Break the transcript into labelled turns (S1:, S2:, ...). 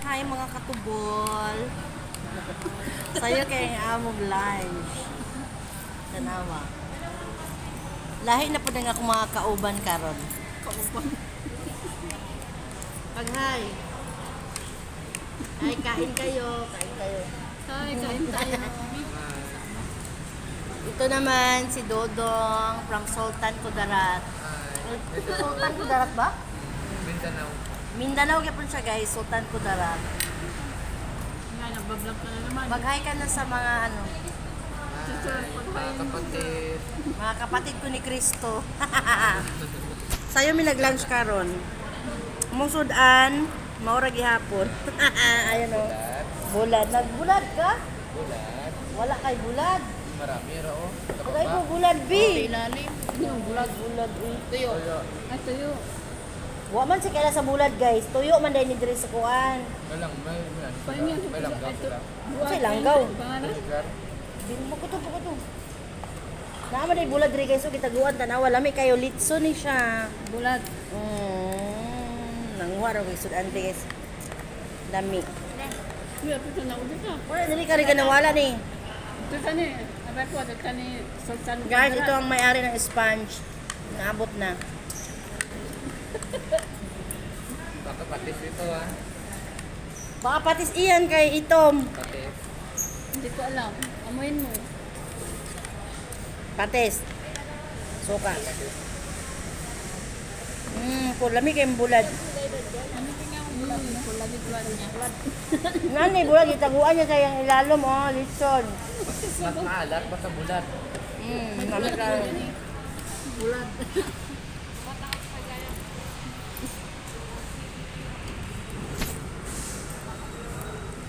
S1: Hi, mga katubol. Sayo kay ang among lunch. Tanawa. Lahi na po na nga akong mga kauban karon.
S2: Kauban.
S1: Pag-hi. Ay, kain kayo. Kain kayo.
S2: Hi, kain tayo.
S1: Ito naman si Dodong from Sultan Kudarat. Sultan Kudarat ba?
S3: Mindanao.
S1: Mindanao gyapon siya, guys, Sultan Kudarat.
S2: Nga, nagbablog ka na naman.
S1: Mag-hi ka na sa mga ano,
S2: Teacher,
S3: Mga
S2: pag-hi.
S3: kapatid.
S1: mga kapatid ko ni Kristo. Sayo mi nag-lunch karon. Mong sudan, maura gihapon. Ayun oh.
S3: Bulat.
S1: Bulad. Nagbulad ka?
S3: Bulat.
S1: Wala kay bulad.
S3: Marami ra oh.
S1: Wala ko bulad, B.
S2: Ilalim. Yung
S1: Bulad, bulad, uy.
S2: Tuyo.
S3: Tuyo.
S2: Ay, tuyo.
S1: Wa man si kaila sa bulad, guys. Tuyo man dahil ni diri sa kuan.
S3: May lang, may ano sila.
S2: Pahingi.
S3: May langgaw sila.
S1: Kasi langgaw.
S2: Pangalan?
S3: Vinegar.
S1: Bin mo ko to, ko to. Naa man dahil bulad diri, guys, so gitaguan tanawa lami kayo litso ni siya.
S2: Bulat.
S1: Nanguha raw kay sudan guys. Lami.
S2: Kuya, pito na ulit ka.
S1: Wala dili ka rin nawala ni.
S2: Ito ka ni. Abay po, ito ka ni Sultan.
S1: Guys, ito ang may-ari ng sponge. Naabot na.
S3: Baka patis ito ah.
S1: Baka patis iyan kay itom.
S3: Patis.
S2: Hindi ko alam. Amuin mo.
S1: Patis. Suka. Po lami kay bulad.
S2: Bulat bulat niya.
S1: Nani bulad gitaguan niya sa iyang ilalom oh, litson.
S3: Mas maalat basta bulat.
S1: Lami ka.
S2: Bulat.